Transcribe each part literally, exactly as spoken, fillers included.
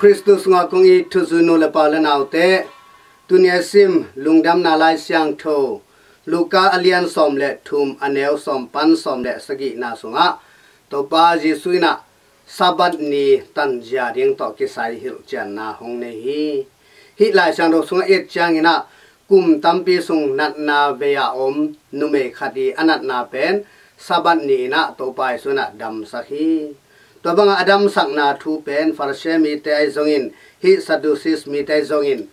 Khristu sungah kong it thuzui nu le pa le naute, tuni a sim Lungdamna Lai Siangtho, Luka a lian sawm le thum, a neu sawm pan sawm le sagihna sungah Topa Jesu in ah Sabbath ni tanzia ding tawh kisai hilhcianna hong nei hi. Hih Lai Siangtho sungah i et ciangin ah kum tampi sung natna vei a om numei khat i a natna pen Sabbath ni in ah Topa Jesu in ah damsak hi. Tua bangah a damsakna thu pen Farisi mite ahi zongin, hih Saddusi mite ahi zongin,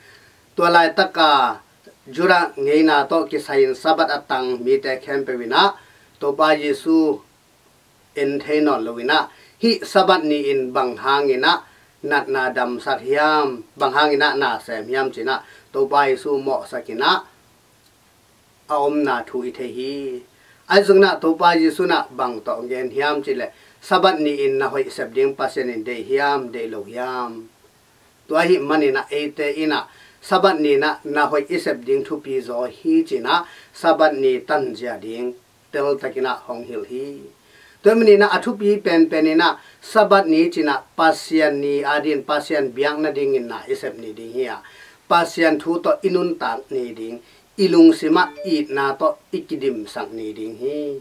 tua laitaka Judah ngeina tawh kisai-in Sabbath a tang mite khempeuh in ah Topa Jesu en thei nawn lo in ah, hih Sabbath ni-in bang hangin ah natna damsak hiam, bang hangin ah na sem hiam ci-in ah Topa Jesu mawhsak in ah a omna thu i thei hi. Ahi zongin ah Topa Jesu in ah bang tawh gen hiam cih leh, Sabbath ni-in na hoih sep ding Pasian in deih hiam, deih lo hiam? Tua ahih manin ah eite in ah Sabbath ni-in ah na hoih i sep ding thupi zaw hi ci-in ah Sabbath ni tanzia ding teltakin ah hong hilh hi. Tua ahih manin ah a thupi penpen in ah Sabbath ni ci-in ah Pasian ni adingin Pasian biak nadingin na i sep ni ding hi a, Pasian thu tawh i nuntak ni ding, i lungsim ah itna tawh i kidimsak ni ding hi.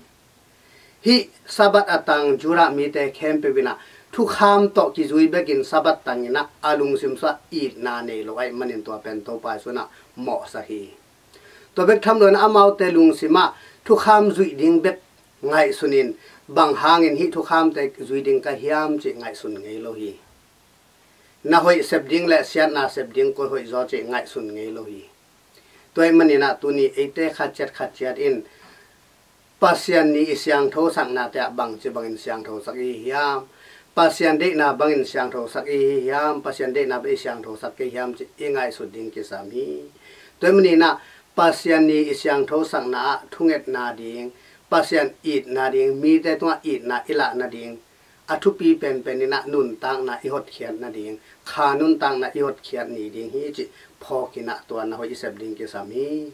Hih Sabbath a tang Judah mite khempeuh in ah thukham tawh kizui bekin Sabbath tangin ah a lungsim sungah itna nei lo ahih manin tua pen Topa Jesu in ah mawhsak hi. Tua bek tham lo in ah amaute lungsim ah thukham zuih ding bek ngaihsun in, bang hangin hih thukhamte zui ding ka hiam cih ngaihsun ngei lo hi. Na hoih sep ding le siatna sep ding koi hoih zaw cih ngaihsun ngei lo hi. Tua ahih manin ah tuni eite khat ciat khat ciat in Pasian ni i siangthosaknate ah bangci bangin siangthosak i hi hiam? Pasian deihna bangin siangthosak i hi hiam? Pasian deihna bang i siangthosak kei hiam cih i ngaihsut ding kisam hi. Tua ahih manin ah Pasian ni i siangthosakna ah thungetna ding, Pasian itna ding, mite tungah itna i lah nading, a thupi penpen in ah nuntakna i hotkhiat nading, kha nuntakna i hotkhiat ni ding hi cih phawk in ah tua na hoih i sep ding kisam hi.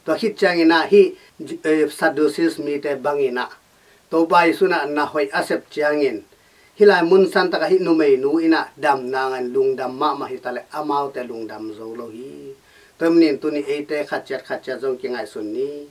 Tua khit ciangin ah hih, eh, Saddusi mite bangin ah Topa Jesu in ah na hoih a sep ciangin, hih lai mun santak ah hih numeinu in ah dam nangin lungdam mahmah hi ta leh amaute lungdam zo lo hi. Tua ahih manin tuni eite khat ciat khat ciat zong kingaihsun ni.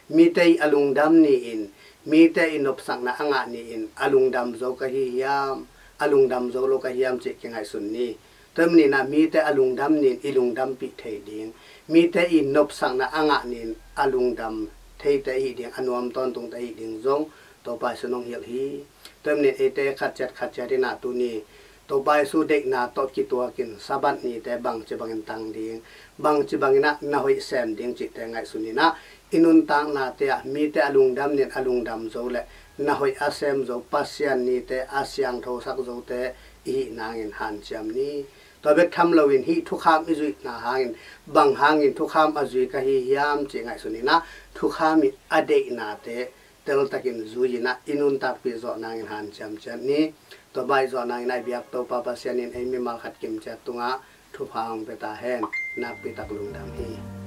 Mite i a lungdam ni-in, mite i nopsakna a ngah ni-in a lungdam zo ka hi hiam, a lungdam zo lo ka hiam cih kingaihsun ni. Tua ahih manin ah mite a lungdam ni-in i lungdampih thei ding, mite i nopsakna a ngah ni-in a lungdam theite i hih ding, a nuam tawntungte i hih ding zong Topa Jesu in hong hilh hi. Tua ahih manin eite khat ciat khat ciat in ah tuni Topa Jesu deihna tawh kituakin Sabbath nite bangci bangin tang ding, bangci bangin ah na hoih sem ding cihte ngaihsun in ah i nuntaknate ah mite a lungdam ni-in a lungdam zo le na hoih a sem zo, Pasian nite a siangthosak zote i hih nangin hanciam ni. Tua bek tham loin hih thukham i zuihna hangin bang hangin thukham a zui ka hi hiam cih ngaihsun in ah thukham i a deihnate teltakin zui in ah i nuntakpih zawh nangin hanciam ciat ni. Tua bang i zawh nangin ah i biak Topa Pasian in ei mimal khat kimciat tungah thupha hong pia ta hen. Nakpi tak lungdam hi.